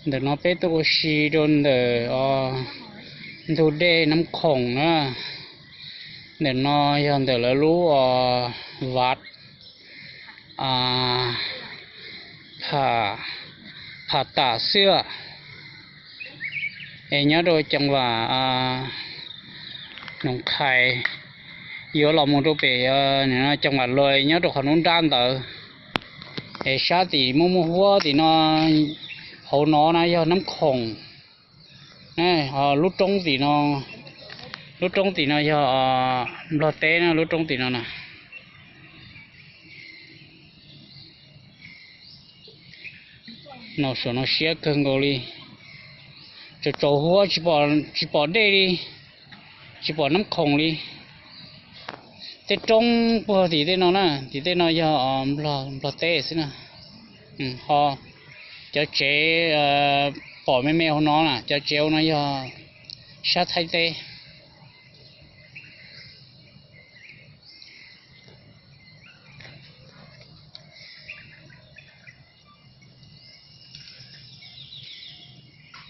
Ntawm no peb tuaj ua si rau ntawm ntug dej Nab Khoom na. Ntawm no yog ntawm lawv lub vav Pham Tam Xwb, es nyob rau ceev vam Noom Qhais, yuav los mus rau pem ceev vam Lais nyob rau qhov nruab nrab ntawd. Es sab tim muaj muaj huab tim no, hauv no na yog Nab Khoom. Lub roob tim no, lub roob tim no yog Nplog teb na, lub roob tim no na. No saum no siab kawg nkaus li, tsaus tsaus huab tsis pom dej li, tsis pom Nab Khoom li. Tej roob puag tim tej no na, tim tej no yog Nplog teb xwb na. Ho cov tsev pom me me hauv no na, cov tsev hauv no yog sab Thaib teb.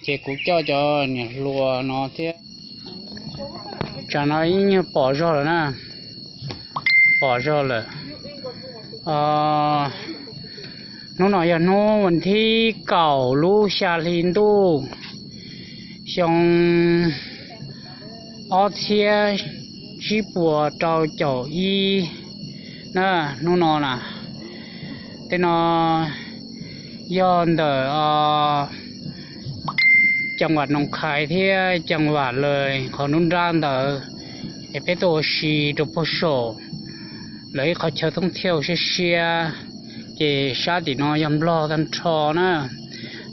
Ces kuv coj cov niam hluas no thiab. Tsam no ib nyuag pom zog lawm na, pom zog lawm. Hnub no yog hnub vas thib kaum lub xya hli ntuj, xyoo ob txhiab tsib puas rau caum ib na. Hnub no na, tej no yog ntawm ceev vam Noom Qhais thiab ceev vam Lais qhov nruab nrab ntawd, es peb tuaj ua si rau puag saum lawv ib qhov chaw thoob thiaj siab siab. Ces sab tim no yog Nplog tag nrho na.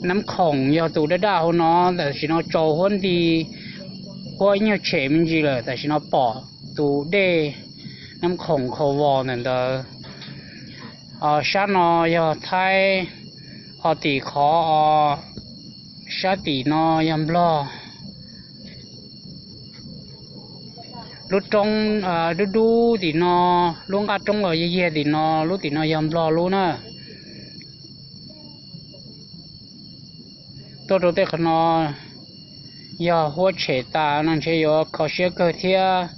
Nab Khoom yog tus daj daj hauv no, tam sim no tsaus huab nti, huab ib nyuag tshem me ntsis lawm, tam sim no pom tus dej Nab Khoom khaus vos ntawm ntawd. Sab no yog Thaib, ho tim qhov sab tim no yog Nplog. Lub roob dub dub tim no, lub nqaj roob los yag yag tim no, lub tim no yog Nplog lub na. Tuaj rau tej qhov no yog huab tshem tas no ntshe yuav kho siab kawg thiab.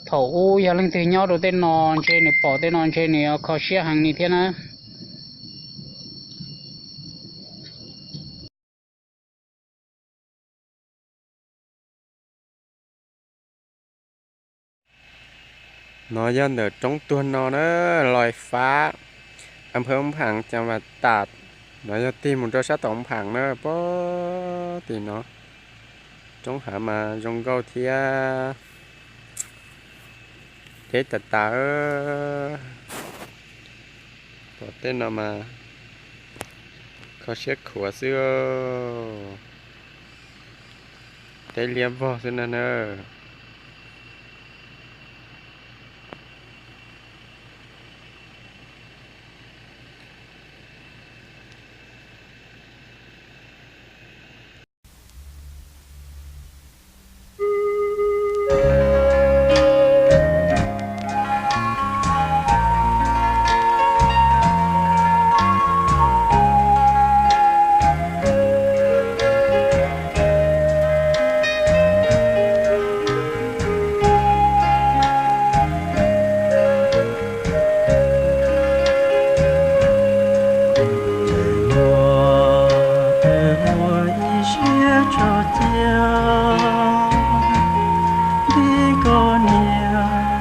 Thaum ub yog leej twg nyob rau tej no ntshe nws pom tej no ntshe nws yuav kho siab heev li thiab na. No yog ntawm roob tuag no na, Lais Fab, a phab Hoob Phaas, ceev vam Tas. No yog tig mus rau sab tom Hoob Phaas na, puag tim no. Roob hav mas zoo nkauj thiab. Deb tas tas, pom tej no mas kho siab khuav xwb. Deb liab vog xwb na na. Ces muaj peb muaj ib siab tso cia, vim koj niam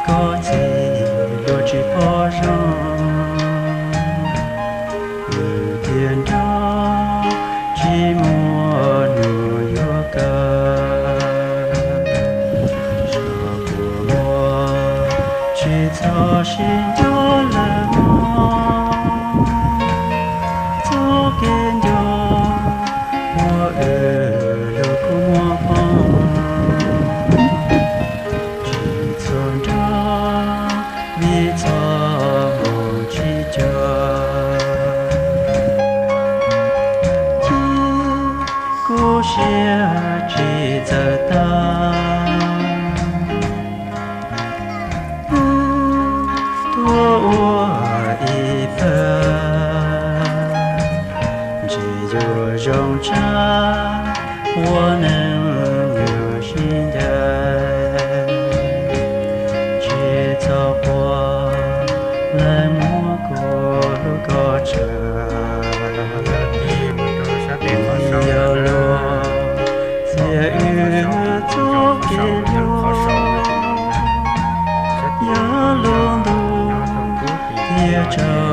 koj txiv luag tsis pom zoo. Wb tiag nrog tsis muaj nus yuav kawm, zog puas muaj tsis txhob sib nco lawm mog. Txoj kev nco ua wb lub kua muag poob, tsis txhob nrog vim txoj hmoo tsis cuag. Cia kuv siab tsis txawj tag, wb tuaj ua ib pawg, ntshe yuav zoo tshaj ua neeg nyuam sib ncaim, tsis txhob quaj lawv muab kuv hlub kom tsawg. Yog luag txiav wb txoj kev hlub, yog luag ntuj thiaj tsaug